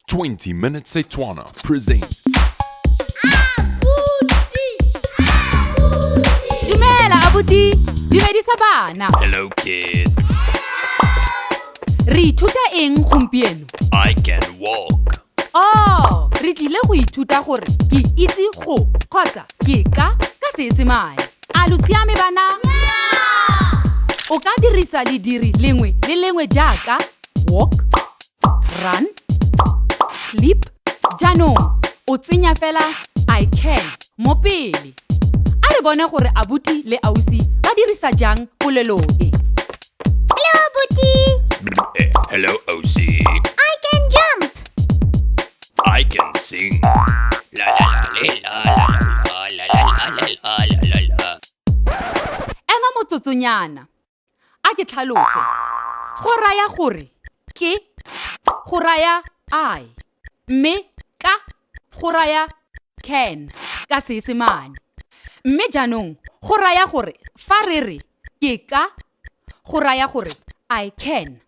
20 Minute Setswana presents. Dumela abuti, dumedisa bana. Hello, kids. Re ithuta eng gompieno? I can walk. Oh, re tlile go ithuta gore ke itse go kgotsa ke ka Seesemane. A lo siame bana? O ka dirisa lediri lengwe le lengwe jaaka walk, run, sleep. Jaanong o tsenya fela "I can" mo pele. A re bone gore abuti le ausi ba dirisa jang polelo e. Hello, Abuti. Hello, Ausi. I can jump. I can sing. La la la la la la la la la la la la la. Ema motsotsonyana, a ke tlhalose. Go raya gore ke go raya "I", mme ka go raya "can" ka Seesemane. Mme jaanong go raya gore fa re re ke ka, go raya gore "I can".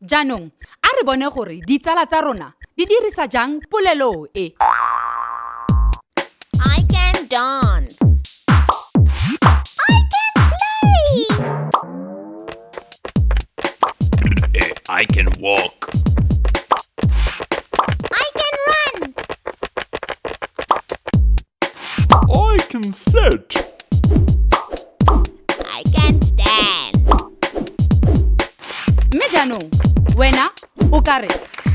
Jaanong a re bone gore ditsala tsa rona di dirisa jang polelo e. I can dance. I can play. I can walk. I can run. I can sit. I can stand. Mme jaanong wena o ka re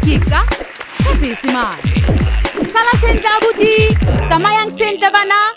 ke ka Seesemane. Sala sentle abuti, tsamayang sentle bana.